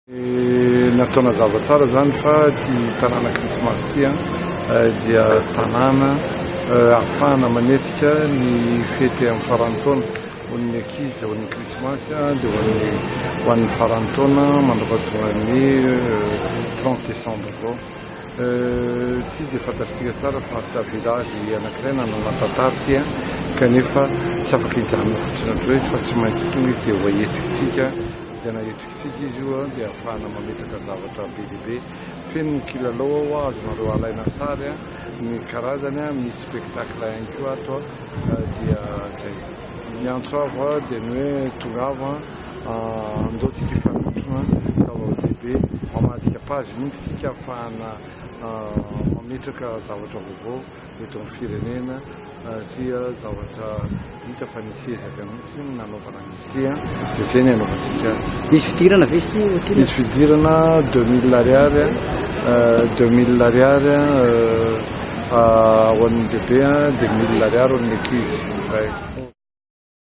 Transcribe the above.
Natao nazava tsara zany fa ty tanàna Krismasy ty dia tanàna ahafahana manetsika ny fety amin'ny faran'ny taona ho an'ny ankizy, ho an'ny Krismasy, dia ho an'ny faran'ny taona mandrapatongan'ny 30 décembre zao. Ty dia fantatritsika tsara fa village anankiray nanana tantara ty, kanefa tsy afaka hijanona fotsiny ohatr'izao izy fa tsy maintsy tonga izy dia ho ahetsika dia nahetsika izy io dia ahafahana mametraka zavatra be dia be. Feno ny kilalao ao, azonareo alaina sary ny karazany, misy spectacle ihany koa ato. Dia zay miantso avo dia ny hoe tongava, andao tsika hifanotrona. Zava-dehibe mamadika page mihitsy tsika ahafahana mametraka zavatra vaovao eto amin'ny firenena satria zavatra hita fa nisy ezaka mihitsy nanaovana an'izy ity, dia zay ny anaovantsika azy. Misy fidirana ve izy ity? Misy fidirana 2000 ariary, 2000 ariary ho an'ny bebe, dia 1000 ariary ho an'ny ankizy zay.